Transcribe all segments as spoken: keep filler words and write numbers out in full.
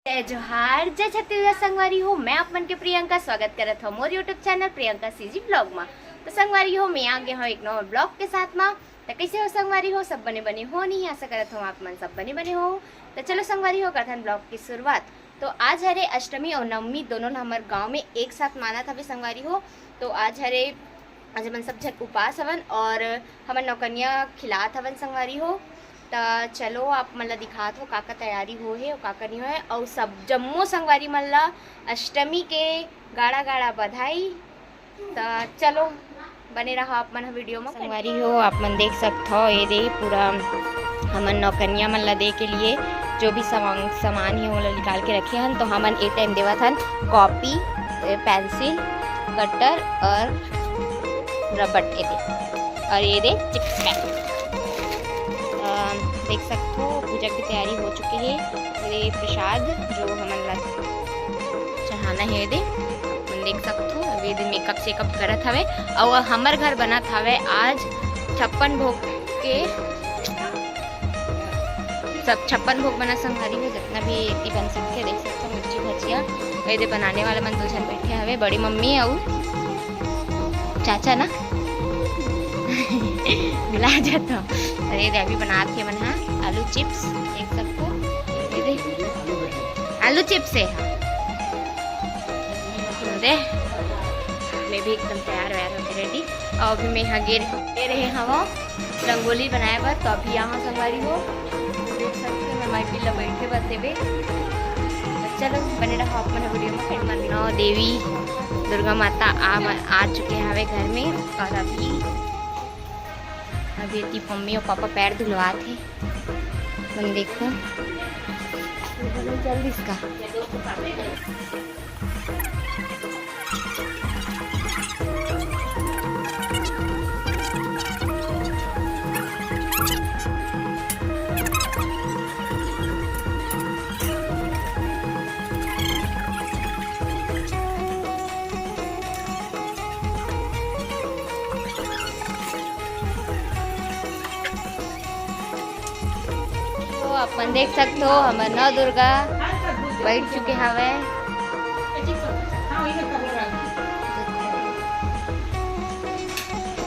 जय जोहार, जय छत्तीसगढ़ संगवारी हो। मैं आप मन के प्रियंका, स्वागत करत हव मोर YouTube channel Priyanka CG blog मा। तो संगवारी हो, मैं आ गे हव एक नवा ब्लॉग के साथ मा। तो कैसे हो संगवारी हो, सब बने बने हो नहीं? आशा करत हव आप मन सब बने बने हो। तो चलो संगवारी हो, करथन ब्लॉग की शुरुआत। तो आज हरे अष्टमी और नवमी दोनों ल हमर गांव में एक साथ मानत हवे संगवारी हो। तो आज हरे, आज हमन सब झन उपास हवन और हमन नौकनिया खिलात हवन संगवारी हो। त चलो आप मन ला दिखात हो का का तैयारी हो हे, का का नहीं हो हे। और सब जम्मो संगवारी मन ला अष्टमी के गाड़ा गाड़ा बधाई। त चलो बने रहा आप मन ह वीडियो में। संगवारी हो, आप मन देख सकत हो, ये दे पूरा हमन नौकनिया मन ला दे के लिए जो भी सामान, सामान हे, ओला निकाल के रखे हन। तो हमन ए टाइम देवत हन कॉपी, ए, पेंसिल, कटर और रबड़, ये दे, और ये दे चिप्स पैक। अम, देख सकत हो, पूजा की तैयारी हो चुकी है। ये प्रसाद जो हमन ला चढ़ाना है, ये दे, अपन देख सकत हो। अभी ये दे मेकअप सेकअप करत हवे। और हमर घर बनत हवे आज छप्पन भोग के, सब छप्पन भोग बना संगवारी हो, जितना भी एती बन सकथे, देख सकत हो, मिर्ची भजिया। ये दे बनाने वाला मन दो झन बैठे हवे, बड़ी मम्मी अउ चाचा ना। भुला जात हो। अरे ये दे अभी बनात हे मन हा आलू चिप्स, देख सकत हो। ये दे आलू चिप्स हे। दे, मैं भी एकदम तैयार वैयार होके रेडी। और अभी मैं यहाँ गे रहे, गे रहे हव रंगोली बनाए बर। तो अभी यहाँ संगवारी हो, देख सकते हो, मैं माई पिल्ला बैठे बस एबे। तो चलो बने रहो आप मन वीडियो में। फिर मन नौ देवी दुर्गा माता आ, आ चुके हवे घर में। और अभी, अभी एती मम्मी और पापा पैर धुलवात हे। मन देखो, जल्दी इसका। तो अपन देख सकत हो, हमर नौ दुर्गा बैठ चुके हवे।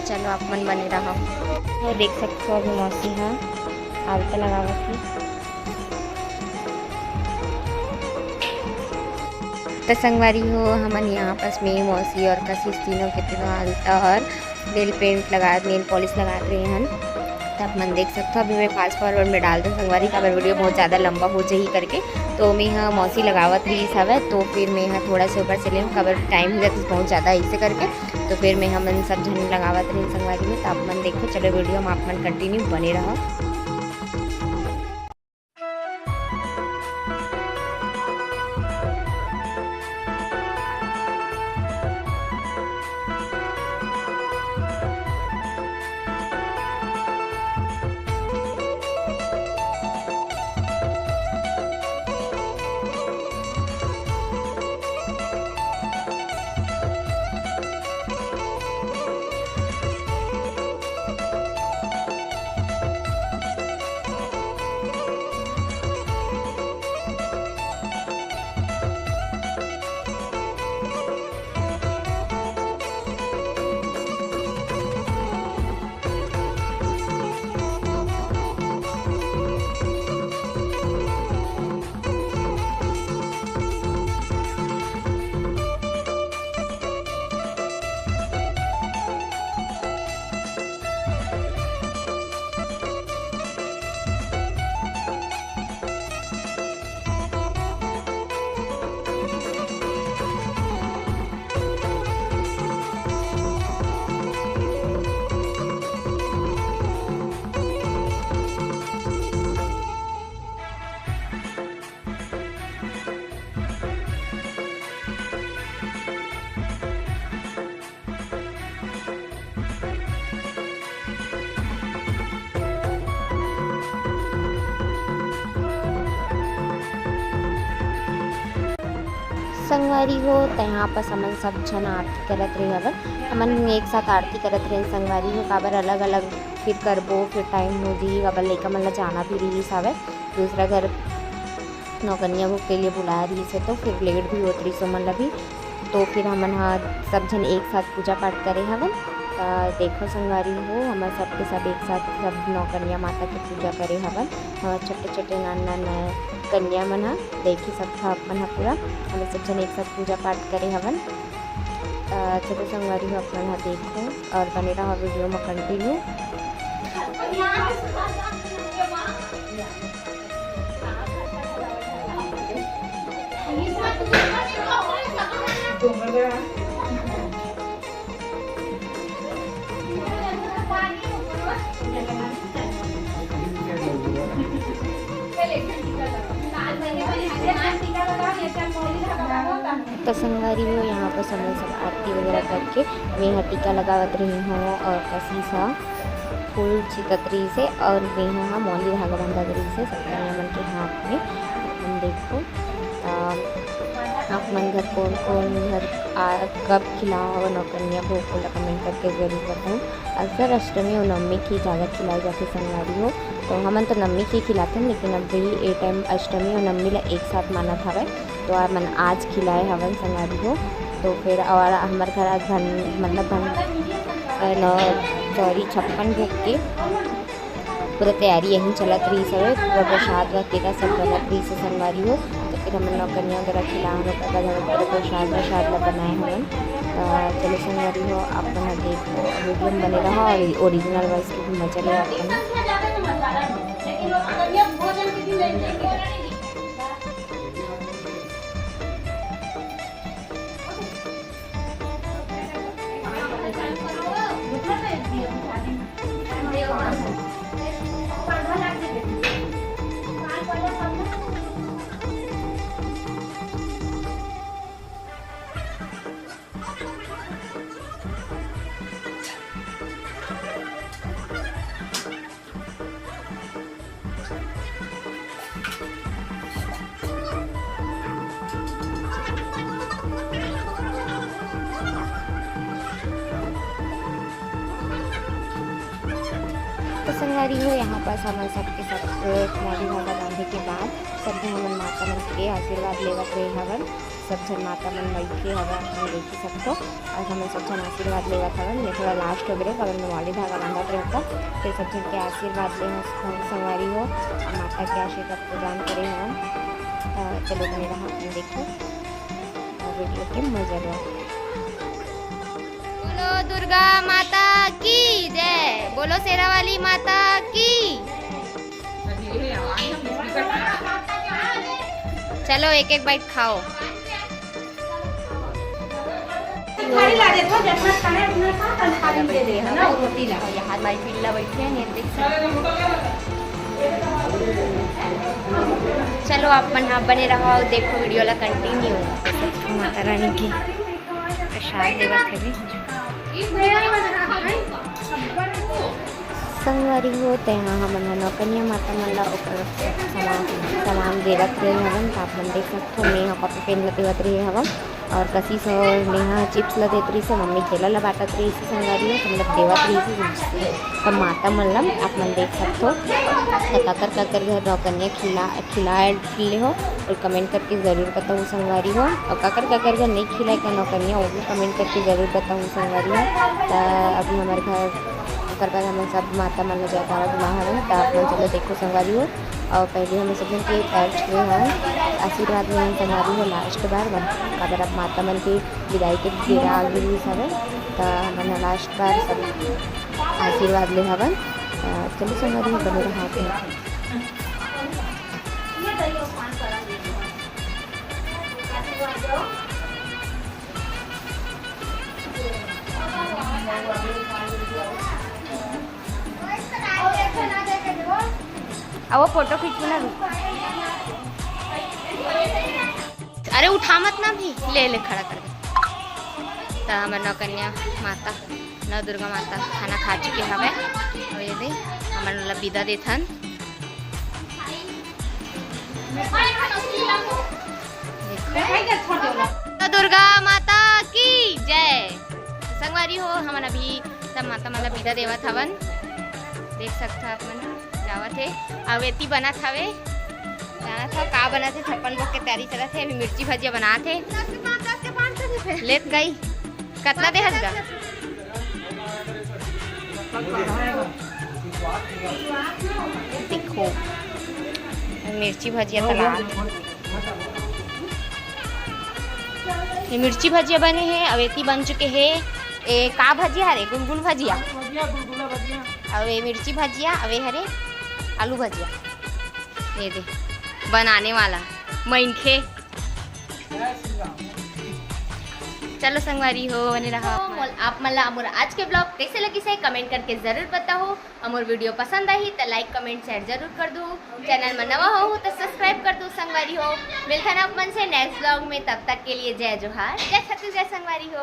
चलो, आप मन बने रहो। तो देख सकत हो, अभी मौसी ह आलता लगावत हे। तो संगवारी हो, हमन यहाँ पास में मौसी और कशिश तीनों के तीनों आलता और नेल पेंट लगात, नेल पॉलिश लगात रहे हन। तो आप मन देख सकत हो, अभी मैं फास्ट फॉरवर्ड में डाल दूँ संगवारी, काबर वीडियो बहुत ज़्यादा लंबा हो जाही करके। तो मैं ह मौसी लगावत रहिस हवे, तो फिर मैं ह थोड़ा से ऊपर से लेम, काबर टाइम हो जाती बहुत ज़्यादा, ऐसे करके। तो फिर मैं हमन सब झन लगावत रहिन संगवारी में। तो आप मन देखो, चलो वीडियो में आप मन कंटिन्यू बने रहो। संगवारी हो, त यहाँ पर हमन सब झन आरती करत रहे हवन। हमन एक साथ आरती करत रहे संगवारी हो, काबर अलग-अलग फिर करबो, फिर टाइम हो जी, काबर लइका मन ला जाना भी रहिस हवय दूसरा घर। नौकन्या भोग के लिए बुलाए रहिस हे, तो फिर लेट भी होत रहिस ओमन ला भी। तो फिर हमन ह सब झन एक साथ पूजा पाठ करे हवन। त देखो संगवारी हो, हमर सबके सब एक साथ सब नौकन्या माता के पूजा करे हवन। हमर छोटे-छोटे नान-नान कन्या मन ह, देखी सकथो आप मन ह पूरा, हमन सब झन एक साथ पूजा पाठ करे हवन। त चलो संगवारी हो, आप मन ह देखो और बने रहो वीडियो में कंटिन्यू। त संगवारी हो, यहाँ पर समय सब आरती वगैरह करके मैं ह टीका लगावत रही हूँ और कसीस ह फूल चितत रहिस हे और मैं ह मौली धागा बंधत रहिस हे सब कन्या मन के हाथ में। अपन देखो, त आप मन घर कौन कौन घर आ, कब खिलाओ हव नौकन्या भोग, ओला कमेंट करके जरूर बताओ। अक्सर अष्टमी और नवमी के ज़्यादा खिलाए जाथे संगवारी हो, तो हमन तो नवमी के खिलाथन, लेकिन अब भी ए टाइम अष्टमी और नवमी ला एक साथ मानत हवय, तो हमन आज खिलाए हवन संगवारी हो। तो फिर और हमर घर आज भन-, मतलब भन-, अ, नौ, सॉरी, छप्पन भोग के पूरा तैयारी यहीं चलत रहिस हवे। पूरा प्रसाद वगैरह सब बनत रहिस हे संगवारी हो। तो फिर हमन नौकन्या वगैरह खिलाए हन, ओकर बाद हमन पूरा प्रसाद वरसाद ला बनाए हवन। अ, चलो संगवारी हो, आप मन ह देखो, वीडियो में बने रहो और ओरिजिनल वॉइस के भी मजा लो आप मन। तो संगवारी हो, यहाँ पास हमन सबके सब, अ, मौली धागा बांधे के बाद सब झन हमन माता मन के आशीर्वाद लेवत रहे हवन। सब झन माता मन बइठे हवन, अपन देखी सकथो। और हमन सब झन आशीर्वाद लेवत हवन। मैं थोड़ा लास्ट हो गे, काबर मैं मौली धागा बांधत रहूँ, फिर सब झन के आशीर्वाद ले हन संगवारी हो, और माता के आशीर्वाद प्रदान करे हवन। त चलो बने रहा, अपन देखो और वीडियो के मजा लो। बोलो दुर्गा माता की जय, बोलो शेरा वाली माता की। चलो एक एक बाइट खाओ। थाली ला देथो, जतना खाए उतना खा, तन थाली में दे दे, है ना, रोटी ला। यहाँ हमारी पिल्ला बैठी है, नहीं देख सकते। चलो आप मन, आप बने रहो, देखो वीडियो ला कंटिन्यू। माता रानी की प्रसाद देवत हवे। संगवारी हो, तेहा हमन ह नौकन्या माता मन ला ओकर सामान, सामान देवत रहे हवन। त आप मन देख सकथो, मैं ह कॉपी पेन ला देवत रहे हवन और कशिश और नेहा चिप्स ला देत रहिस हे, मम्मी केला ला बांटत रहिस हे संगवारी हो, सब ला देवत रहिस हे। त माता मन ला आप मन देख सकथो, त काकर काकर घर नौकन्या खिला खिलाए ले हो और कमेंट करके जरूर बताओ संगवारी हो। और काकर काकर घर नहीं खिलाए का नौकन्या, वो भी कमेंट करके जरूर बताओ संगवारी हो। त अभी हमारे घर, ओकर बाद हमन सब माता मन ला जयकारा बुला हवन। त आप मन चलो देखो संगवारी हो। और पहले हमन सब झन के पैर छुए हवन, आशीर्वाद ले हवन संगवारी हो लास्ट बार, काबर अब माता मन के विदाई के बेरा आ गे रिहिस हवे। त हमन ह लास्ट बार सब आशीर्वाद ले हवन। त चलो संगवारी हो, बने रहा आप मन। अब वो फोटो खींचू ना, रुक। अरे उठा मत ना भी, ले ले खड़ा कर दे। त हमर नौकन्या माता, नौ दुर्गा माता खाना खा चुके हवे। और ये दे, हमन ला विदा देथन। देखो। तो दुर्गा माता की जय। संगवारी हो, हमन अभी सब माता मन ला विदा देवत हवन। देख सकथो आप मन, जावत हे। अउ एती बनत हवे जाना था का बना थे, छप्पन भोग के तैयारी चला थे। अभी मिर्ची भजिया बना थे। दस के पाँच, दस के पाँच कर दे। लेत गई, कतना दे हस गा? देखो, मिर्ची भजिया तला। ये मिर्ची भजिया बने हे, अउ एती बन चुके हे। ए का भजिया हरे? गुलगुल भजिया। भजिया, गुलगुला भजिया। अउ ये मिर्ची भजिया, अउ ये हरे आलू भजिया। ये दे, बनाने वाला मनखे। चलो संगवारी हो, बने रहा। तो मोल-, आप मन ला मोर आज के vlog कैसे लगिस हे, comment करके जरूर बताओ। अउ मोर video पसंद आही त like, comment, share जरूर कर दो। Channel में नवा हो तो subscribe कर दो संगवारी हो। मिलथन आप मन से next vlog में, तब तक के लिए जय जोहार, जय छत्तीसगढ़ संगवारी हो।